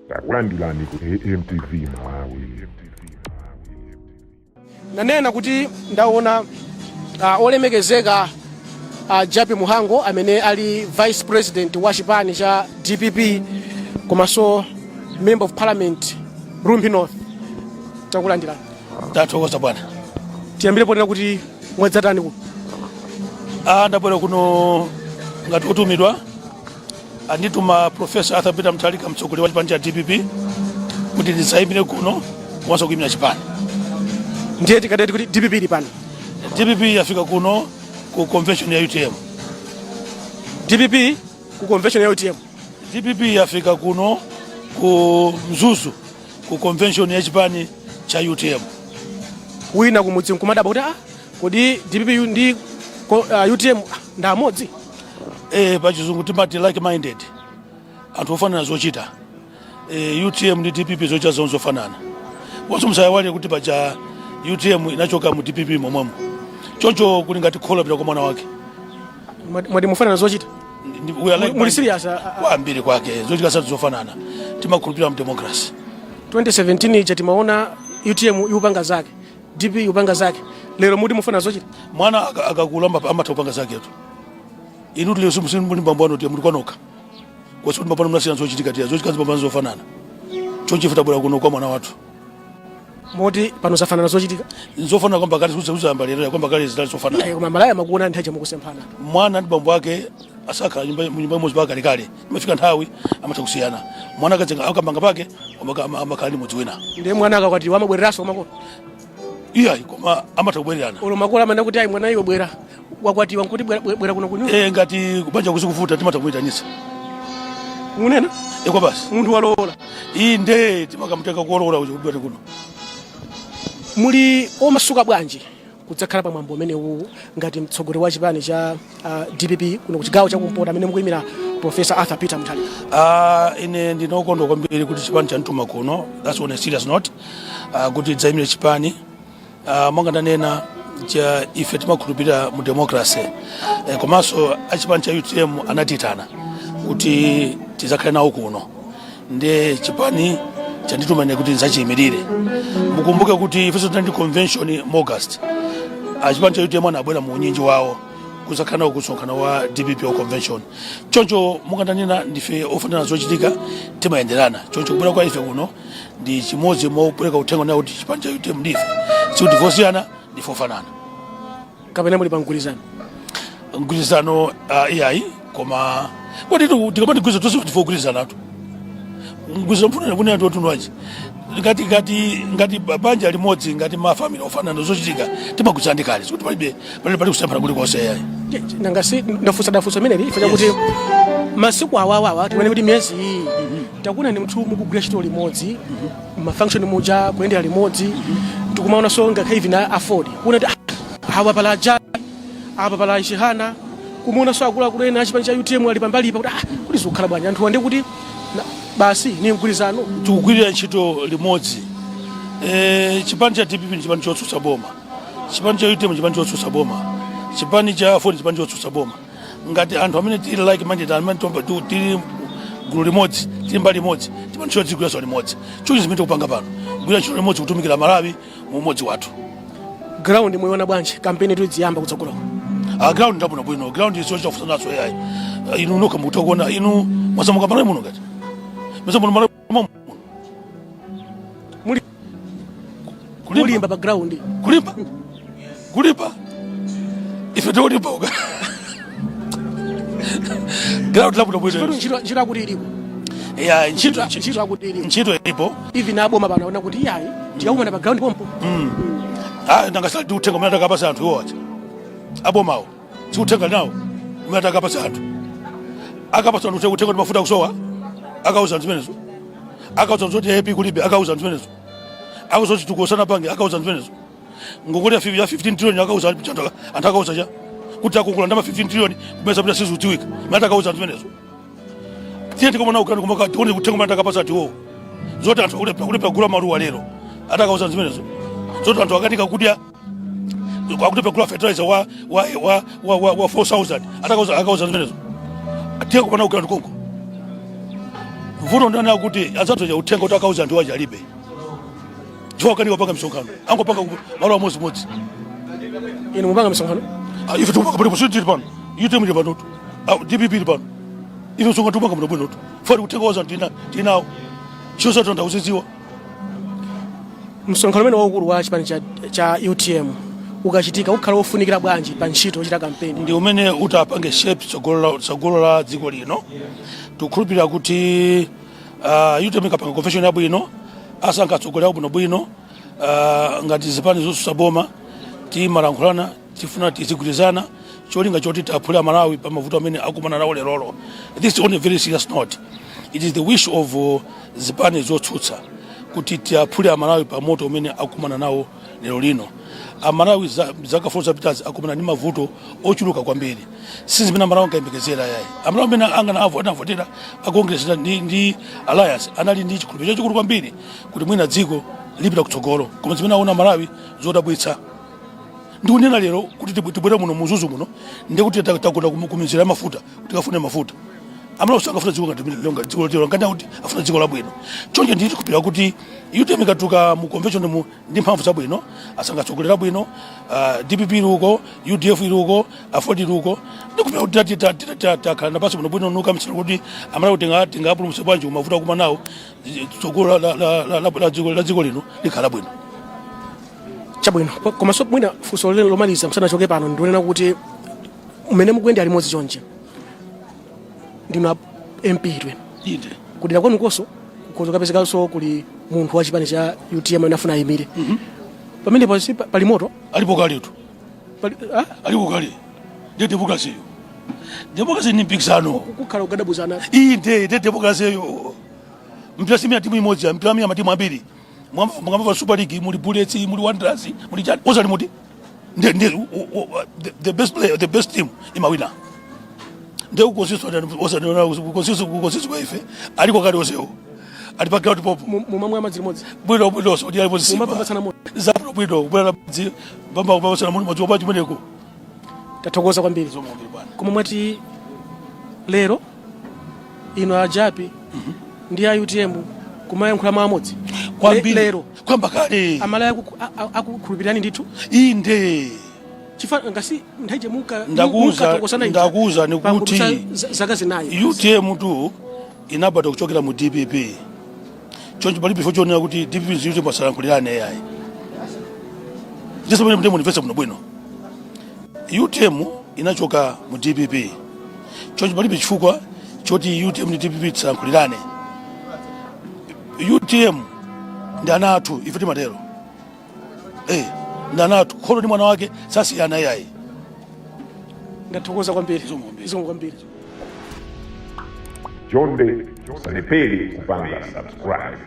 Takulandirani ku AMTV Malawi. Nanena kuti ndaona olemekezeka Jappie Mhango amene ali vice president wa chipani cha DPP komanso member of parliament Rumphi North. Takulandirani. Tathokoza, bwana. Tiyambire ponena kuti mwadzatani kuno? Ndabwera kuno ngati otumidwa. Andituma Professor Arthur Peter Mutharika, mtsogoleri wa chipani cha DPP, kuti ndidzayimire kuno komanso kuyimira chipani. Ndiye tikateti kuti DPP ili pano? DPP yafika kuno ku convention ya UTM. DPP ku convention ya UTM? DPP yafika kuno ku Mzuzu ku convention ya chipani cha UTM. Wina kumudzi nkumadabwa kuti, ah, kodi DPP ndi UTM ndi amodzi? Pachizungu timati like minded, anthu ofanana zochita. UTM ndi DPP zochita zawo zofanana. Konso musaiwale kuti paja UTM inachoka mu DPP momwemo, choncho kuli ngati kholo pita kwa mwana wake. Mwati mufanana zochita? We are like Muli serious? Kwambiri kwake, zochita zathu zofanana. Timakhulupirira mu democracy. 2017 ija timaona UTM ikupanga zake, DP ikupanga zake. Lero muti mufanana zochita? Mwana akakula amatha kupanga zaketu. Inu tili muli mbambo anu, tiye muli kwanoka kwasi kuti mapano mnasiyana zochitika, tiya zochitika zimapano zofanana. Choncho ife tabwera kuno kwa mwana wathu. Moti pano zafanana zochitika? Nzofanana kwamba kale, suzayamba lero, kwamba kale zidali zofanana. Koma malaya makuona nthawi mukusemphana. Mwana ndi bambo ake asakhala munyumba imodzi paka kalekale. Imafika nthawi amatha kusiyana. Mwana akadzenga akamanga pake, amakhala ndi mudzi wina. Ndiye mwana akakwatiwa amabwereranso kumakolo? Iyayi, koma amatha kubwererana. Olo makolo amene kuti, ayi, mwana iwe bwera, wakwatiwa, nkuti bwera, bwera kuno kunyumba? Ngati kubanja kuzikuvuta, timatha kumuyitanitsa. Munena? Kwa basi. Munthu walowola? Iyi nde timakamutenga kuolola uja kubwera kuno. Muli omasuka bwanji kudzakhala pamwambo umenewu ngati mtsogoleri wa chipani cha DPP kuno ku chigawo chakumpoto, amene mukuyimira Professor Arthur Peter Mutharika? Ine ndinokondwa kwambiri kuti chipani chandituma kuno. That's on a serious note, kuti dzayimire chipani. Monga ndanena cha ife timakhulupirira mu democracy, komanso achipani cha UTM anatitana kuti tidzakhale nawo kuno, ndiye chipani chandituma ine kuti ndidzachiyimirire. Mukumbuke kuti ifenso tinali ndi convention mu August. Achipani cha UTM anabwera mu unyinji wawo kuzakhala nawo kusonkhano wa DPP wa convention. Choncho monga ndanena, ndife ofanana zochitika, timayenderana. Choncho kubwera kwa ife kuno ndi chimodzi mopereka uthenga nawo kuti chipani cha UTM ndife sikuti vosiyana, ndife ofanana. Kapena muli pa mgwirizano? Mgwirizano, iyayi, koma kodi tikamati mgwirizano, tonse ndife ogwirizanatu. Mgwirizano mfunana kunena ndi otunwanji, ngati banja limodzi, ngati mafamily ofanana zochitika, timagwirizana ndi kale. Sikuti palibe pali kusemphana kulikonse, yayi. Nanga si ndafunsa, ndafunsa imeneli ife chakuti masiku awawawa tione kuti miyezi iyi takuona ni mnthu mukugwira ntchito limodzi, mafunction muja kuyendera limodzi, tikumaonanso ngakhale even AFORD kuona kuti awa pala ajali, apa pala Chihana, kumuonanso akuluakulu ena achipani cha UTM ali pambalipa, kuti kuti zikukhala bwanji anthu ande kuti basi ni mgwirizano? Tikugwirira ntchito limodzi. Chipani cha DPP ndi chipani chotsutsa boma, chipani cha UTM chipani chotsutsa boma, chipani cha AFORD chipani chotsutsa boma. Ngati anthu amene tili like minded, amene tili gulu limodzi, tili mbali imodzi, chipani ntchito dzigwiranso limodzi. Choncho zimene tikupanga pano, kugwira ntchito limodzi, kutumikira Malawi mu umodzi wathu. Ground muiona bwanji? Kampeni tuidziyamba kutsogoloko. Ground ndabwino bwino. Ground iso chakufusa yayi. Inu nokha mukutha kuona. Inu mwasamuka Malawi muno, ngati mwasamuka Malawi muno. Muli Kulimba. Mulimba pa ground? Kulimba, kulimba, ife tikulimba uka ground labwino bwino. Ntchito akuti ilipo? Ya, ntchito. Ntchito akuti ilipo? Ntchito ilipo. Even aboma pano aona kuti iyayi, tikakumana pa ground pompo. Ah, nangasali uthenga umene atakapasa anthu iwo aja abomawo, si uthenga nawo umene atakapasa anthu? Akapasa anthu uthenga kuti mafuta akusowa, akauza anthu zimenezo? Akauza anthu zoti AP kulibe? Akauza anthu zimenezo? Akauza kuti tikosana pange? Akauza anthu zimenezo? Ngongole ya 15 trillion, akauza anthu? Anthu akauza cha kuti akukula ndama 15 trillion kumeza pita sizudziwika mene akauza anthu zimenezo? Tiye tikomana ukani kumaka tione uthenga umene atakapasa anthu zoti anthu akulepa kugula maluwa lero, atakauza zimenezo? Zoti anthu akanika kudya, akulepa kugula fertilizer wa 4000, atakauza? Akauza zimenezo? Tiye kumana ukani konko. Vuto ndana kuti adzatoja uthenga kuti akauza anthu aja alibe, chifukwa kani wapanga msonkhano angopanga malo amodzimodzi. Inu mupanga misonkhano? Ah, ife tikupanga pano, tili pano, UTM ili panotu, ah, DPP ili pano. Ife msonkhano tikupanga bwino bwinotu fati uthenga waza tinawo chiwo sathu ndauzidziwa. Msonkhano umene waukulu wa chipani cha UTM ukachitika ukhala wofunikira bwanji pa ntchito yochita kampeni? Ndi umene utapange shape tsogolo la dziko lino. Tikukhulupirira kuti UTM ikapanga convention yabwino, asankha atsogoleri abwinobwino, ngati zipani zotsutsa boma timalankhulana, tifuna tizigwirizana cholinga choti tiaphule Amalawi pa mavuto amene akumana nawo lerolo. This is on a very serious note, it is the wish of zipani zotsutsa kuti tiaphule Amalawi pa moto umene akumana nawo lero lino. Amalawi zaka 4 zapitazi akumana ndi mavuto ochuluka kwambiri, si zimene Amalawi ankayembekezera yayi. Amalawi amene angana anavotera a Congress ndi Alliance anali ndi chikhulupiriro chachikulu kwambiri kuti mwina dziko lipita kutsogolo, koma zimene aona Amalawi zodabwitsa. Ndikunena lero kuti tibwere muno muzuzu muno ndikuti tagona kumizira ya mafuta kuti tikafune mafuta. Amalawi sangafuna dziko ngati longa dziko lotero ngati kuti afuna dziko labwino. Choncho ndikukhulupirira kuti UTM ikatuluka mu convention mu ndi mphamvu zabwino, asangatsogolera bwino, DPP ili uko, UDF ili uko, AFORD ili uko, ndikukhulupirira kuti takhala napasi bwino bwino nuka mtsina kuti Amalawi tingapulumutse bwanji kumavuto akuma nawo, tsogolo la dziko lino likhala bwino. Chabwino. Komanso mwina funso lero lomaliza msanachoke pano ndionena kuti mmene mukuyendera limodzi chonje, ndinu a MP twe Inde. Kudera kwanukonso kukhoza kapezekanso kuli munthu wa chipani cha UTM amene afuna ayimire pamenepo, si pali moto? Alipo kaletu. Pali, ah? Alipo kale. Ndiye democracy yo, democracy ni mpikisano. Kukhala kugadabuzana. Inde, ndiye democracy yo. Mpira simia timu imodzi, mpira mia matimu ambiri. Mukamva Super League muli Bullets, muli Wanderers, muli chani, osali muti ndi the best player, the best team imawina. Ndiye kukonsiso osani kukonsiso kwa ife aliko kale, osewo ali pa ground popo. Mumamwa madzi limodzi? Bwino bwino, so ndi alipo zisimba. Mumapambatsana moto? Zabwino bwino, kubwera madzi bamba kupambatsana muli madzi opa chimeneko. Tathokoza kwambiri. Zomwe bwana. Koma mwati lero inu ajapi ndi a UTM kumayankhula mawu amodzi? Kwambiri. Lero? Kwamba kale. Amalawi akukhulupirirani ndithu? Inde. Chifa ngasi nthawi muka Ndakuuza ni kuti zaka 4. UTM tu inabadwa kuchokera mu DPP, choncho palibe chifukwa chonena kuti DPP ndi UTM asalankhulirane yayi. Ndiso pamene mutemo ndimvetse bwino bwino, UTM inachoka mu DPP, choncho palibe chifukwa choti UTM ndi DPP tisalankhulirane. UTM ndi ana athu, ife timatero, ndi ana athu, kholo ndi mwana wake sasiyana yayi. Ndathokoza kwambiri. Zikomo kwambiri. Zikomo kwambiri. Chonde musalephere kupanga subscribe.